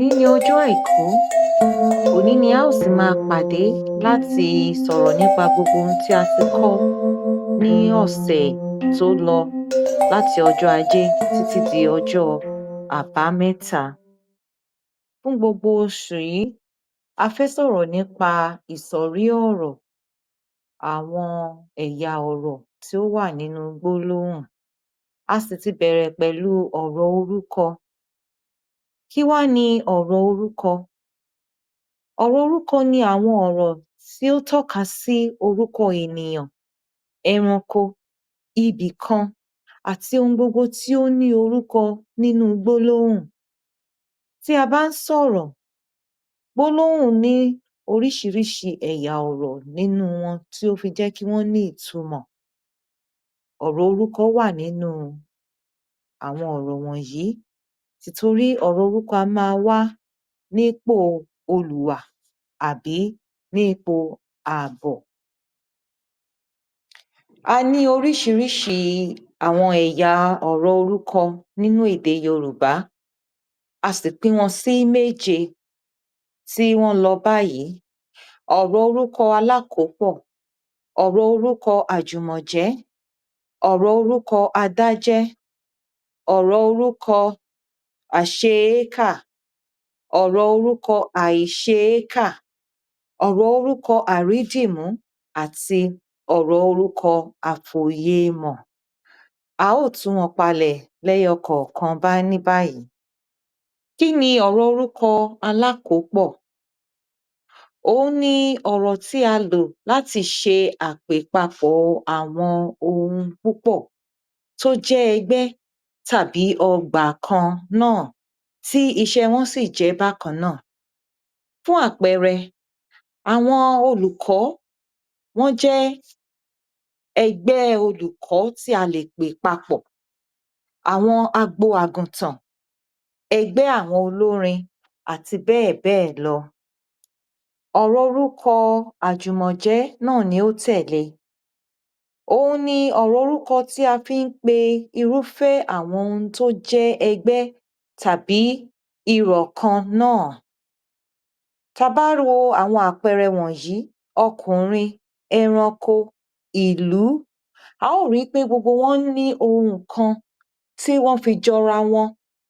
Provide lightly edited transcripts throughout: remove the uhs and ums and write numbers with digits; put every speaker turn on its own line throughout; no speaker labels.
Òní ni ọjọ́ Àìkú, òní ni a ó sì máa pàdé láti sọ̀rọ̀ nípa gbogbo ohun tí a ti kọ́ ní ọ̀sẹ̀ tó lọ láti ọjọ́ Ajé títí di ọjọ́ Àbámẹ́ta. Fún gbogbo oṣù yìí, a fẹ́ sọ̀rọ̀ nípa ìsọ̀rí ọ̀rọ̀, àwọn ẹ̀yà ọ̀rọ̀ tí ó wà nínú gbólóhùn. A sì ti bẹ̀rẹ̀ pẹ̀lú ọ̀rọ̀ orúkọ. Kí wá ni ọ̀rọ̀ orúkọ? Ọ̀rọ̀ orúkọ ni àwọn ọ̀rọ̀ tí ó tọ́ka sí orúkọ ènìyàn, ẹranko, ibìkan, àti ohun gbogbo tí ó ní orúkọ nínú gbólóhùn. Tí a bá ń sọ̀rọ̀, gbólóhùn ní oríṣiríṣi ẹ̀yà ọ̀rọ̀ nínú wọn tí ó fi jẹ́ kí wọ́n ní ìtumọ̀. Ọ̀rọ̀ orúkọ wà nínú àwọn ọ̀rọ̀ wọ̀nyí. Tìtorí ọ̀rọ̀ orúkọ a máa wá nípò olùwà àbí ní ipò àbọ̀. A ní oríṣiríṣi àwọn ẹ̀yà ọ̀rọ̀ orúkọ nínú èdè Yorùbá. A sì pín wọn sí méje tí wọ́n lọ báyìí: ọ̀rọ̀ orúkọ alákòópọ̀, ọ̀rọ̀ orúkọ àjùmọ̀jẹ́, ọ̀rọ̀ orúkọ adájẹ́, ọ̀rọ̀ orúkọ àṣeékà, ọ̀rọ̀ orúkọ àìṣeékà, ọ̀rọ̀ orúkọ àrídìmú, àti ọ̀rọ̀ orúkọ àfòyemọ̀. A ó tú wọn palẹ̀ lẹ́yọkọ̀ọ̀kan ní báyìí. Kí ni ọ̀rọ̀ orúkọ alákòópọ̀? Òhun ni ọ̀rọ̀ tí a lò láti ṣe àpèpapọ̀ àwọn ohun púpọ̀ tó jẹ́ ẹgbẹ́ tàbí ọgbà kan náà tí iṣẹ́ wọn sì jẹ́ bákan náà. Fún àpẹẹrẹ, àwọn olùkọ́, wọ́n jẹ́ ẹgbẹ́ olùkọ́ tí a lè pè papọ̀. Àwọn agbo àgùntàn, ẹgbẹ́ àwọn olórin, àti bẹ́ẹ̀ bẹ́ẹ̀ lọ. Ọ̀rọ̀ orúkọ àjùmọ̀jẹ́ náà ni ó tẹ̀le. Òhun ni ọ̀rọ̀ orúkọ tí a fi ń pe irúfẹ́ àwọn ohun tó jẹ́ ẹgbẹ́ tàbí irọ̀ kan náà. Ta bá wo àwọn àpẹẹrẹ wọ̀nyí, ọkùnrin, ẹranko, ìlú, a ó ri wípé gbogbo wọn ní ohun kan tí wọ́n fi jọra wọn,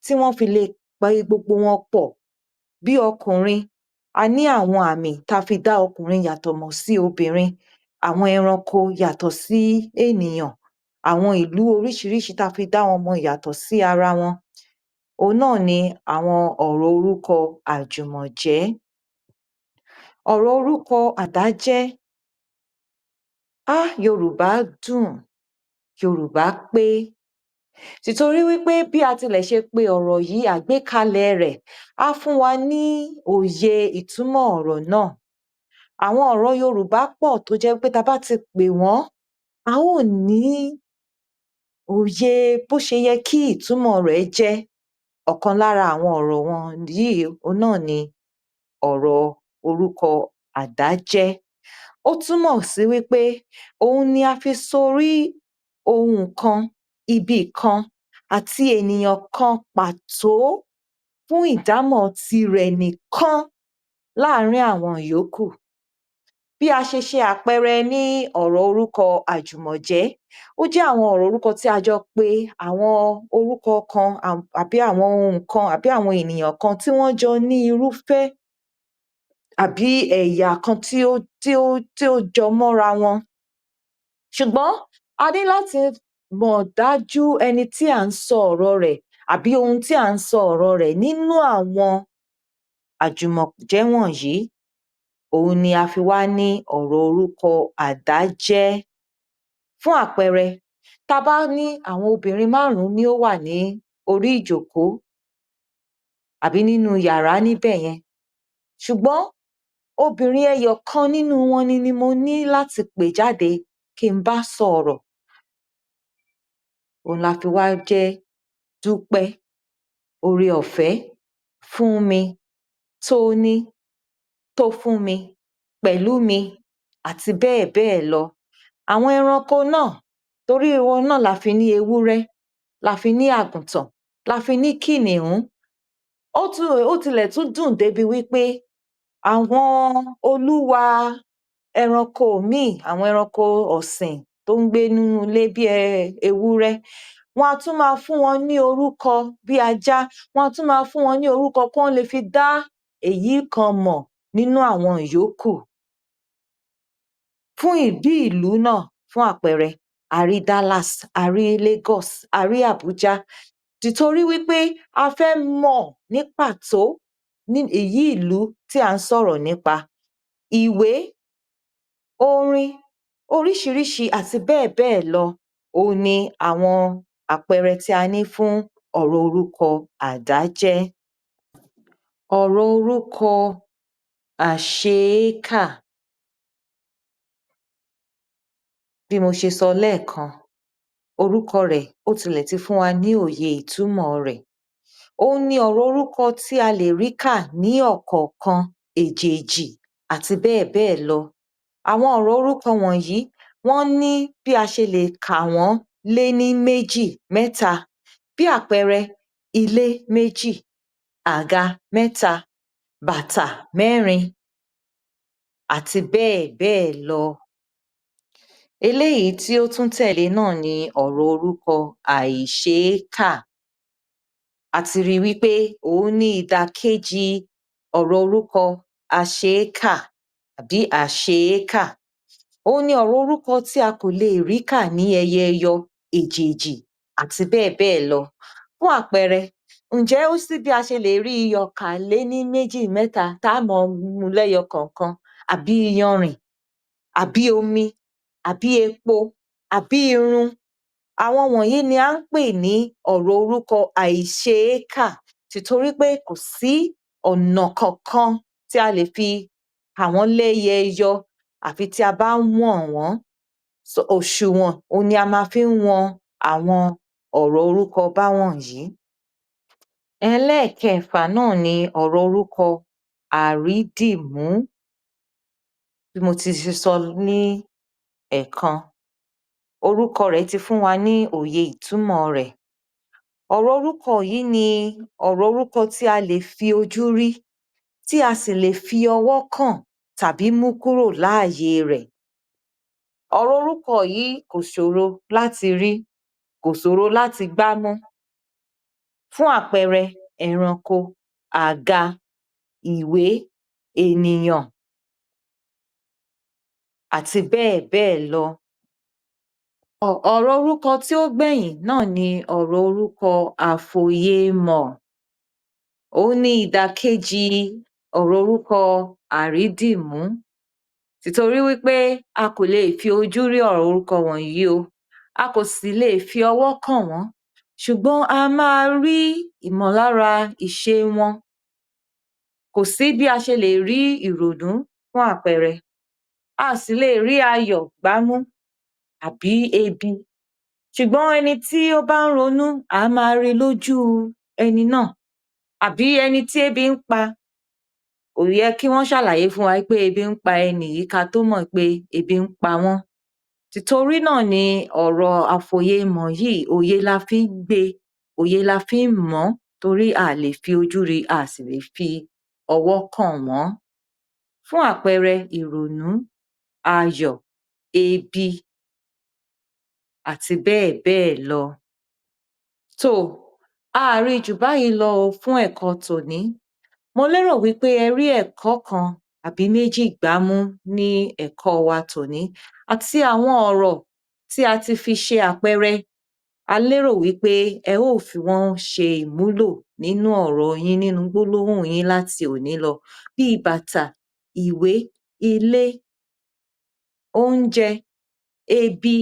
tí wọ́n fi le pe gbogbo wọn pọ̀. Bí ọkùnrin, a ní àwọn àmì ta fi dá ọkùnrin yàtọ̀ mọ̀ sí obìnrin, àwọn ẹranko yàtọ̀ sí ènìyàn, àwọn ìlú oríṣiríṣi ta fi dá wọn mọ̀ yàtọ̀ sí ara wọn. Òhun náà ni àwọn ọ̀rọ̀ orúkọ àjùmọ̀jẹ́. Ọ̀rọ̀ orúkọ àdájẹ́. Á, Yorùbá dùn, Yorùbá pé. Tìtorí wípé bí a tilẹ̀ ṣe pe ọ̀rọ̀ yìí, àgbékalẹ̀ rẹ̀, á fún wa ní òye ìtúmọ̀ ọ̀rọ̀ náà. Àwọn ọ̀rọ̀ Yorùbá pọ̀ tó jẹ́ wípé ta bá ti pè wọ́n, a ó ní òye bó ṣe yẹ kí ìtúmọ̀ rẹ̀ jẹ́. Ọ̀kan lára àwọn ọ̀rọ̀ wọ̀nyí, òhun náà ni ọ̀rọ̀ orúkọ àdájẹ́. Ó túmọ̀ sí wípé òun ni a fi sorí ohun kan, ibìkan, àti ènìyàn kan pàtó fún ìdámọ̀ tirẹ̀ nìkan láàrín àwọn ìyókù. Bí a ṣe ṣe àpẹẹrẹ ní ọ̀rọ̀ orúkọ àjùmọ̀jẹ́, ó jẹ́ àwọn ọ̀rọ̀ orúkọ tí a jọ pe àwọn orúkọ kan àbí àwọn ohun kan, àbí àwọn ènìyàn kan tí wọ́n jọ ní irúfẹ́ àbí ẹ̀yà kan tí ó tí ó tí ó jọ mọ́ra wọn. Ṣùgbọ́n a ní láti mọ̀ dájú ẹni tí à ń sọ ọ̀rọ̀ rẹ̀, àbí ohun tí à ń sọ ọ̀rọ̀ rẹ̀ nínú àwọn àjùmọ̀jẹ́ wọ̀nyí. Òun ni a fi wá ní ọ̀rọ̀ orúkọ àdájẹ́. Fún àpẹẹrẹ, ta bá ní àwọn obìnrin márùn-ún ni ó wà ní orí ìjòkó, àbí nínú yàrá níbẹ̀yẹn, ṣùgbọ́n obìnrin ẹyọ̀kan nínú wọn ni mo ní láti pè jáde kí n bá sọ̀rọ̀. Òun la fi wá jẹ́ Dúpẹ́, Ore-ọ̀fẹ́, Fúnmi, Tóní, Tófúnmi, Pẹ̀lúmi, àti bẹ́ẹ̀ bẹ́ẹ̀ lọ. Àwọn ẹranko náà, torí wọn náà la fi ní ewúrẹ́, la fi ní àgùntàn, la fi ní kìnìún. Ó tilẹ̀ tún dùn débi wípé àwọn olúwa ẹranko míì, àwọn ẹranko ọ̀sìn tó ń gbé nínú ilé bí ewúrẹ́, wọ́n a tún máa fún wọn ní orúkọ bí ajá, wọ́n a tún máa fún wọn ní orúkọ kán le fi dá èyí kan mọ̀ nínú àwọn ìyókù. Fún ìdí ìlú náà, fún àpẹrẹ, a rí Dallas, a rí Lagos, a rí Abuja. Tìtorí wípé a fẹ́ mọ̀ ní pàtó ní èyí ìlú tí à ń sọ̀rọ̀ nípa. Ìwé, orin, oríṣiríṣi àti bẹ́ẹ̀ bẹ́ẹ̀ lọ, òun ni àwọn àpẹrẹ tí a ní fún ọ̀rọ̀ orúkọ àdájẹ́. Ọ̀rọ̀ orúkọ àṣeékà. Bí mo ṣe sọ lẹ́ẹ̀kan, orúkọ rẹ̀, ó tilẹ̀ ti fún wa ní òye ìtúmọ̀ rẹ̀. Òun ni ọ̀rọ̀ orúkọ tí a lè rí kà ní ọ̀kọ̀ọ̀kan, èjèèjì àti bẹ́ẹ̀ bẹ́ẹ̀ lọ. Àwọn ọ̀rọ̀ orúkọ wọ̀nyí, wọ́n ní bí a ṣe lè kà wọ́n léní, méjì, mẹ́ta. Bí àpẹrẹ, ilé méjì, àga mẹ́ta, bàtà mẹ́rin, àti bẹ́ẹ̀ bẹ́ẹ̀ lọ. Eléyìí tí ó tún tẹ̀le náà ni ọ̀rọ̀ orúkọ àìṣeékà. A ti ri wípé òun ni ìdàkejì ọ̀rọ̀ orúkọ aṣeékà àbí àṣeékà. Òun ni ọ̀rọ̀ orúkọ tí a kò leè rí kà ní ẹyọ-ẹyọ, èjèèjì, àti bẹ́ẹ̀ bẹ́ẹ̀ lọ. Fún àpẹrẹ, ǹjẹ́ ó sí bí a ṣe lè rí iyọ̀ kà léní, méjì, mẹ́ta, tá mọ mu lẹ́yọkànkan, àbí iyanrìn, àbí omi, àbí epo, àbí irun? Àwọn wọ̀nyí ni à ń pè ní ọ̀rọ̀ orúkọ àìṣeékà tìtorí pé kò sí ọ̀nà kànkan tí a lè fi kà wọ́n lẹ́yẹyọ àfi tí a bá wọ̀n wọ́n. Òṣùwọ̀n òun ni a ma fí ń wọn àwọn ọ̀rọ̀ orúkọ báwọ̀nyí. Ẹlẹ́ẹ̀kẹfà náà ni ọ̀rọ̀ orúkọ àrídìmú. Bí mo ti ṣe sọ ní ẹ̀kan, orúkọ rẹ̀ ti fún wa ní òye ìtúmọ̀ rẹ̀. Ọ̀rọ̀ orúkọ yìí ni ọ̀rọ̀ orúkọ tí a lè fi ojú rí, tí a sì lè fi ọwọ́ kàn tàbí mú kúrò láàye rẹ̀. Ọ̀rọ̀ orúkọ yìí kò ṣòro láti rí, kò ṣòro láti gbámú. Fún àpẹrẹ, ẹranko, àga, ìwé, ènìyàn, àti bẹ́ẹ̀ bẹ́ẹ̀ lọ. Ọ̀rọ̀ orúkọ tí ó gbẹ̀yìn náà ni ọ̀rọ̀ orúkọ àfòyemọ̀. Òun ni ìdàkejì ọ̀rọ̀ orúkọ àrídìmú. Tìtorí wípé a kò leè fi ojú rí ọ̀rọ̀ orúkọ wọ̀nyí o, a kò sì leè fi ọwọ́ kàn wọ́n, ṣùgbọ́n a máa rí ìmọ̀lára ìṣe wọn. Kò sí bí a ṣe lè rí ìrònú, fún àpẹrẹ, a à sì leè rí ayọ̀ gbámú, àbí ebi. Ṣùgbọ́n ẹni tí ó bá ń ronú, à á máa ri lójú ẹni náà, àbí ẹni tí ebi ń pa, kò yẹ kí wọ́n ṣàlàyé fún wa pé ebi ń pa ẹni yìí ka tó mọ̀ pé ebi ń pa wọ́n. Tìtorí náà ni ọ̀rọ̀ àfòyemọ̀ yìí, òye la fí ń gbe, òye la fí ń mọ̀ọ́, torí a à lè fi ojú ri, a à sì lè fi ọwọ́ kàn wọ́n. Fún àpẹrẹ, ìrònú, ayọ̀, ebi, àti bẹ́ẹ̀ bẹ́ẹ̀ lọ. Tóò, a à rí jù báyìí lọ o fún ẹ̀kọ́ tòní. Mo lérò wípé ẹ rí ẹ̀kọ́ kan àbí méjì gbámú ní ẹ̀kọ́ wa tòní, àti àwọn ọ̀rọ̀ tí a ti fi ṣe àpẹrẹ, a lérò wípé ẹ ó fi wọ́n ṣe ìmúlò nínú ọ̀rọ̀ yín, nínú gbólóhùn yín láti òní lọ. Bíi bàtà, ìwé, ilé, oúnjẹ, ebi,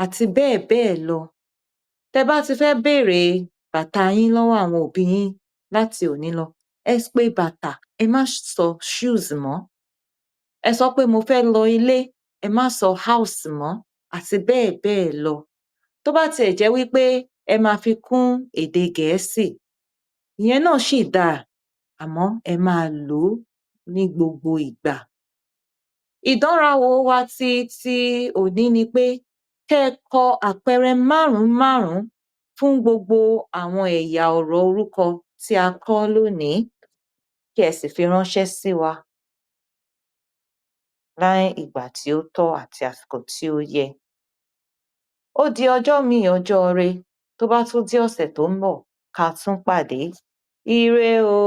àti bẹ́ẹ̀ bẹ́ẹ̀ lọ. Tẹ bá ti fẹ́ bèrè bàtà yín lọ́wọ́ àwọn òbí yín láti òní lọ, ẹ pe bàtà, ẹ má sọ shoes mọ́. Ẹ sọ pé mo fẹ́ lọ ilé, ẹ má sọ house mọ́, àti bẹ́ẹ̀ bẹ́ẹ̀ lọ. Tó bá ti ẹ̀ jẹ́ wípé ẹ ma fi kún èdè gẹ̀ẹ́sì, ìyẹn náà ṣì dáa, àmọ́ ẹ máa lò ó ní gbogbo ìgbà. Ìdánrawò wa ti òní ni pé kẹ́ ẹ kọ àpẹrẹ márùn-ún márùn-ún fún gbogbo àwọn ẹ̀yà ọ̀rọ̀ orúkọ tí a kọ́ lónìí, kí ẹ sì fi ránṣẹ́ sí wa ní ìgbà tí ó tọ́ àti àsìkò tí ó yẹ. Ó di ọjọ́ míì ọjọ́ ire, tó bá tún di ọ̀sẹ̀ tó ń bọ̀ ká tún pàdé. Ire o.